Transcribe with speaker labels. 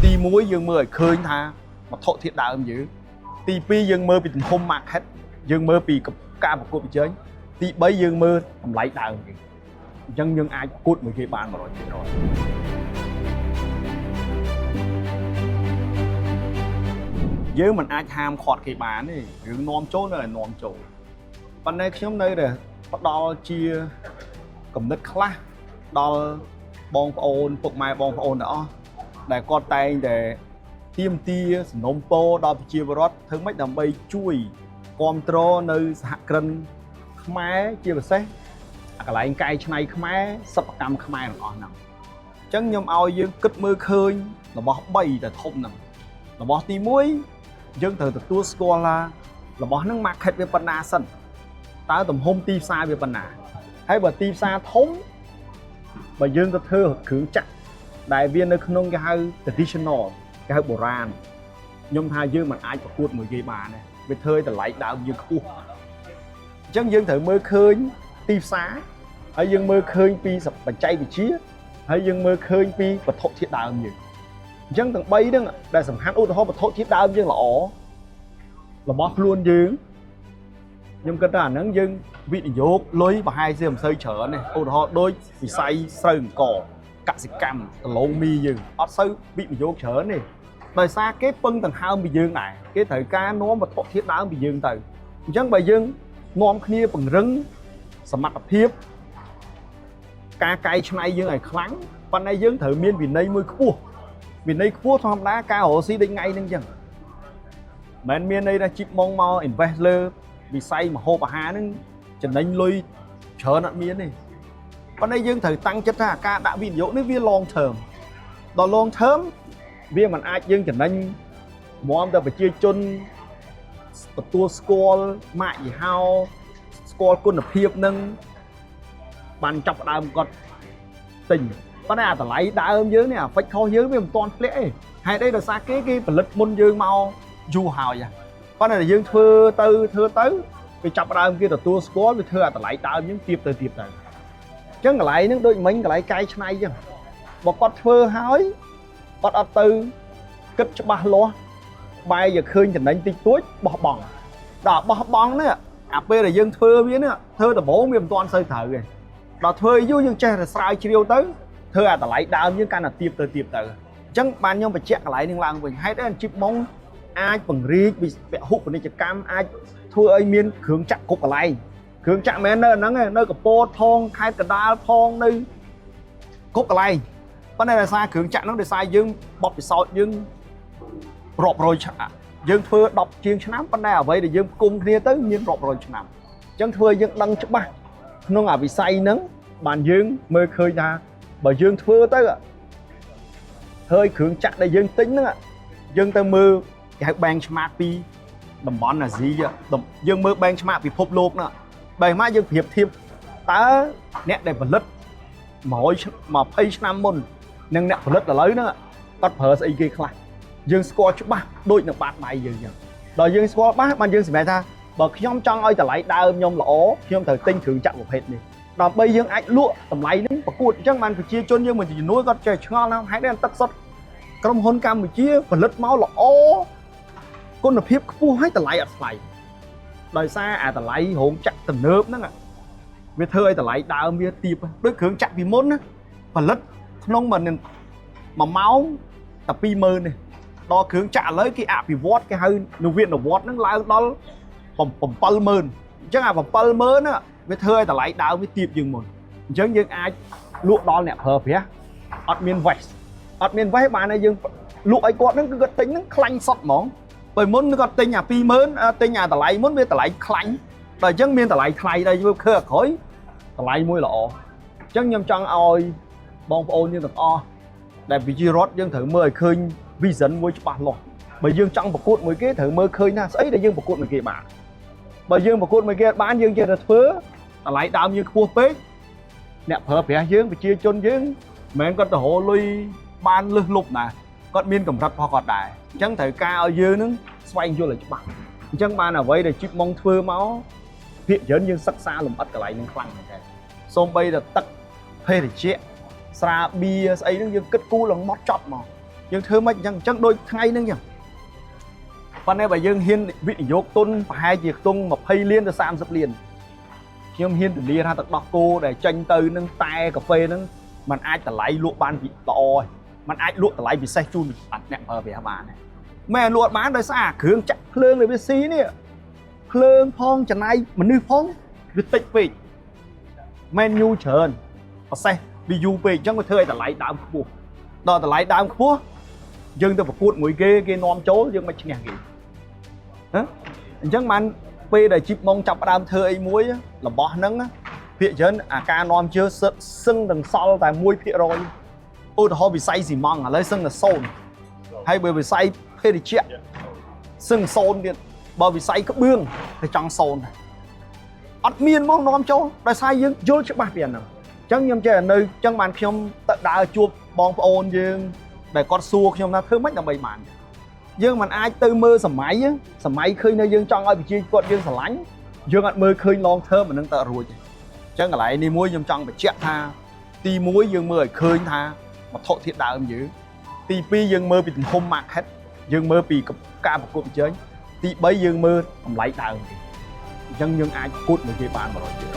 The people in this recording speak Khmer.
Speaker 1: ទី1យើងមើលឲ្យឃើញថាវត្ថុធាតុដើមយើងទី2យើងមើលពីទំហំ market យើងមើលពីការប្រកួតប្រជែងទី3យើងមើលតម្លៃដើមគេអញ្ចឹងយើងអាចប្រកួតមួយគេបាន100%។យើងមិនអាចហាមឃាត់គេបានទេរឿងនាំចូលនៅតែនាំចូលប៉ុន្តែខ្ញុំនៅតែផ្ដល់ជាគំនិតខ្លះដល់បងប្អូនពុកម៉ែបងប្អូនទាំងអស់ដែលគាត់តែងតែទាមទារសំណូមពរដល់ប្រជាពលរដ្ឋធ្វើម៉េចដើម្បីជួយគ្រប់គ្រងនៅសហគ្រិនខ្មែរជាពិសេសអាកន្លែងកែច្នៃខ្មែរសិប្បកម្មខ្មែរទាំងអស់ហ្នឹងអញ្ចឹងខ្ញុំឲ្យយើងគិតមើលឃើញរបស់3តែធំហ្នឹងរបស់ទី1យើងត្រូវទទួលស្គាល់ថារបស់ហ្នឹង market វាប៉ុណ្ណាសិនតើទំហំទីផ្សារវាប៉ុណ្ណាហើយបើទីផ្សារធំបើយើងទៅធ្វើគ្រឿងចក្រដែលវានៅក្នុងគេហៅ traditional គេហៅបុរាណខ្ញុំថាយើងមិនអាចប្រកួតមួយគេបានទេវាធ្វើឲ្យតម្លៃដើមយើងខ្ពស់អញ្ចឹងយើងត្រូវមើលឃើញទីផ្សារហើយយើងមើលឃើញពីបច្ចេកវិទ្យាហើយយើងមើលឃើញពីវត្ថុធាតុដើមយើងអញ្ចឹងទាំង3ហ្នឹងដែលសំខាន់ឧទាហរណ៍វត្ថុធាតុដើមយើងល្អរបស់ខ្លួនយើងខ្ញុំគិតថាអាហ្នឹងយើងវិនិយោគលុយប្រហែលជាមិនសូវច្រើនទេឧទាហរណ៍ដូចវិស័យស្រូវអង្ករកសិកម្មដំឡូងមីយើងអត់សូវវិនិយោគច្រើនទេដោយសារគេពឹងដង្ហើមពីយើងដែរគេត្រូវការនាំវត្ថុធាតុដើមពីយើងទៅអញ្ចឹងបើយើងនាំគ្នាពង្រឹងសមត្ថភាពការកែច្នៃយើងឲ្យខ្លាំងប៉ុន្តែយើងត្រូវមានវិន័យមួយខ្ពស់វិន័យខ្ពស់ធម្មតាការរកស៊ីដូចថ្ងៃហ្នឹងអញ្ចឹងមិនមែនមានន័យថាជីបម៉ងមក invest លើវិស័យម្ហូបអាហារហ្នឹងចំណេញលុយច្រើនអត់មានទេប៉ុន្តែយើងត្រូវតាំងចិត្តថាការដាក់វិនិយោគនេះវា long term ដល់ long term វាមិនអាចយើងចំណេញមតែប្រជាជនទទួលស្គាល់ម៉ាកយីហោស្គាល់គុណភាពនឹងបានចាប់ផ្ដើមគាត់ទិញប៉ុន្តែអាតម្លៃដើមយើងនេះអា fix cost យើងវាមិនទាន់ធ្លាក់ទេហេតុអីដោយសារគេគេផលិតមុនយើងមកយូរហើយប៉ុន្តែយើងធ្វើទៅធ្វើទៅវាចាប់ផ្ដើមគេទទួលស្គាល់វាធ្វើអាតម្លៃដើមយើងទៀបទៅទៀបទៅអញ្ចឹងកន្លែងហ្នឹងដូចមិញកន្លែងកែច្នៃអញ្ចឹងបើគាត់ធ្វើហើយគាត់អត់ទៅគិតច្បាស់លាស់បែរជាឃើញចំណេញតិចតួចបោះបង់ដល់បោះបង់នេះអាពេលដែលយើងធ្វើវានេះធ្វើដំបូងវាមិនទាន់សូវត្រូវទេដល់ធ្វើយូរយើងចេះតែស្រាវជ្រាវទៅធ្វើអាតម្លៃដើមយើងកាន់តែទៀបទៅទៀបទៅអញ្ចឹងបានខ្ញុំបញ្ជាក់កន្លែងនេះឡើងវិញហេតុអីជីបម៉ុងអាចពង្រីកវិពហុពាណិជ្ជកម្មអាចធ្វើឲ្យមានគ្រឿងចក្រគ្រប់កន្លែងគ្រឿងចក្រមិនមែននៅហ្នឹងទេនៅកពតផងខេត្តកណ្ដាលផងនៅគ្រប់កន្លែងប៉ុន្តែដោយសារគ្រឿងចក្រហ្នឹងដោយសារយើងបបពិសោធន៍យើងរាប់រយឆ្នាំយើងធ្វើ10ជាងឆ្នាំប៉ុន្តែអ្វីដែលយើងផ្គុំគ្នាទៅមានរាប់រយឆ្នាំអញ្ចឹងធ្វើឲ្យយើងដឹងច្បាស់ក្នុងអាវិស័យហ្នឹងបានយើងមើលឃើញថាបើយើងធ្វើទៅហើយគ្រឿងចក្រដែលយើងទិញហ្នឹងយើងទៅមើលគេហៅ benchmark ពីតំបន់អាស៊ីយើងមើល benchmark ពិភពលោកហ្នឹង benchmark យើងប្រៀបធៀបតើអ្នកដែលផលិត120ឆ្នាំមុននិងអ្នកផលិតឥឡូវហ្នឹងគាត់ប្រើស្អីគេខ្លះយើងស្គាល់ច្បាស់ដូចនឹងបាតដៃយើងអញ្ចឹងដល់យើងស្គាល់ច្បាស់បានយើងសម្រេចថាបើខ្ញុំចង់ឲ្យតម្លៃដើមខ្ញុំល្អខ្ញុំត្រូវទិញគ្រឿងចក្រប្រភេទនេះដើម្បីយើងអាចលក់តម្លៃហ្នឹងប្រកួតអញ្ចឹងបានប្រជាជនយើងមួយចំនួនគាត់ចេះឆ្ងល់ថាហេតុអីទឹកសុទ្ធក្រុមហ៊ុនកម្ពុជាផលិតមកល្អគុណភាពខ្ពស់ហើយតម្លៃអត់ថ្លៃដោយសារអាតម្លៃរោងចក្រទំនើបហ្នឹងវាធ្វើឲ្យតម្លៃដើមវាទាបដូចគ្រឿងចក្រពីមុនណាផលិតក្នុងមួយ1ម៉ោងតែ20000ទេដល់គ្រឿងចក្រឥឡូវគេអភិវឌ្ឍគេហៅនវានុវត្តន៍ហ្នឹងឡើងដល់70000អញ្ចឹងអា70000ហ្នឹងវាធ្វើឲ្យតម្លៃដើមវាទាបជាងមុនអញ្ចឹងយើងអាចលក់ដល់អ្នកប្រើប្រាស់អត់មាន waste អត់មាន waste បានហើយយើងលក់ឲ្យគាត់ហ្នឹងគឺគាត់ទិញហ្នឹងខ្លាញ់សុតហ្មងពេលមុនគាត់ទិញអា20000ទិញអាតម្លៃមុនវាតម្លៃខ្លាញ់ដល់អញ្ចឹងមានតម្លៃថ្លៃដែរយើងឃើញអាក្រោយតម្លៃមួយល្អអញ្ចឹងខ្ញុំចង់ឲ្យបងប្អូនយើងទាំងអស់ដែលប្រជារដ្ឋយើងត្រូវមើលឲ្យឃើញ vision មួយច្បាស់លាស់បើយើងចង់ប្រកួតមួយគេត្រូវមើលឃើញថាស្អីដែលយើងប្រកួតមួយគេបានបើយើងប្រកួតមួយគេអត់បានយើងចេះតែធ្វើតម្លៃដើមយើងខ្ពស់ពេកអ្នកប្រើប្រាស់យើងប្រជាជនយើងមិនមែនគាត់ទៅរកលុយបានលឹះលប់ណាគាត់មានកម្រិតរបស់គាត់ដែរអញ្ចឹងត្រូវការឲ្យយើងនឹងស្វែងយល់ឲ្យច្បាស់អញ្ចឹងបានអ្វីដែលជីបម៉ុងធ្វើមកភាគច្រើនយើងសិក្សាលម្អិតកន្លែងនឹងខ្លាំងមែនតើសូម្បីតែទឹកភេសជ្ជៈស្រាបៀរស្អីហ្នឹងយើងគិតគូរឡើងមកចប់មក យើងធ្វើម៉េចអញ្ចឹងអញ្ចឹងដូចថ្ងៃហ្នឹងអញ្ចឹងប៉ុន្តែបើយើងហ៊ានវិនិយោគទុនប្រហែលជាខ្ទង់20លានទៅ30លានខ្ញុំហ៊ានធានាថាទឹកដោះគោដែលចេញទៅនឹងតែកាហ្វេហ្នឹងมันអាចតម្លៃលក់បានល្អទេมันអាចលក់តម្លៃពិសេសជូនអត់អ្នកប្រើប្រាស់បានទេមែនលក់បានដោយសារគ្រឿងចាក់ភ្លើងដែលវាស៊ីនេះភ្លើងផងចំណាយមនុស្សផងវាតិចពេក menu ច្រើនប្រសេះវាយូរពេកអញ្ចឹងវាធ្វើឲ្យតម្លៃដើមខ្ពស់ដល់តម្លៃដើមខ្ពស់យើងទៅប្រកួតមួយគេគេនាំចូលយើងមិនឈ្នះគេហ៎អញ្ចឹងបានពេលដែលជីបម៉ងចាប់ផ្ដើមធ្វើអីមួយរបស់ហ្នឹងភាគច្រើនអាការនាំជឿសឹងទាំងសល់តែ1%ឧទាហរណ៍វិស័យស៊ីម៉ង់ឥឡូវសឹងតែ0ហើយបើវិស័យភេសជ្ជៈសឹង0ទៀតបើវិស័យក្បឿងទៅចង់0ដែរអត់មានមកនាំចូលដោយសារយើងយល់ច្បាស់ពីអាហ្នឹងអញ្ចឹងខ្ញុំចេះតែនៅអញ្ចឹងបានខ្ញុំទៅដើរជួបបងប្អូនយើងដែលគាត់សួរខ្ញុំថាធ្វើម៉េចដើម្បីបានយើងមិនអាចទៅមើលសម័យសម័យឃើញនៅយើងចង់ឲ្យប្រជាគាត់យើងស្រឡាញ់យើងអត់មើលឃើញ long term អាហ្នឹងទៅរួចទេអញ្ចឹងកន្លែងនេះមួយខ្ញុំចង់បញ្ជាក់ថាទី1យើងមើលឲ្យឃើញថាវត្ថុធាតុដើមយើងទី2យើងមើលពីទំហំ market យើងមើលពីការប្រកួតប្រជែងទី3យើងមើលតម្លៃដើមគេអញ្ចឹងយើងអាចប្រកួតមួយគេបាន100%។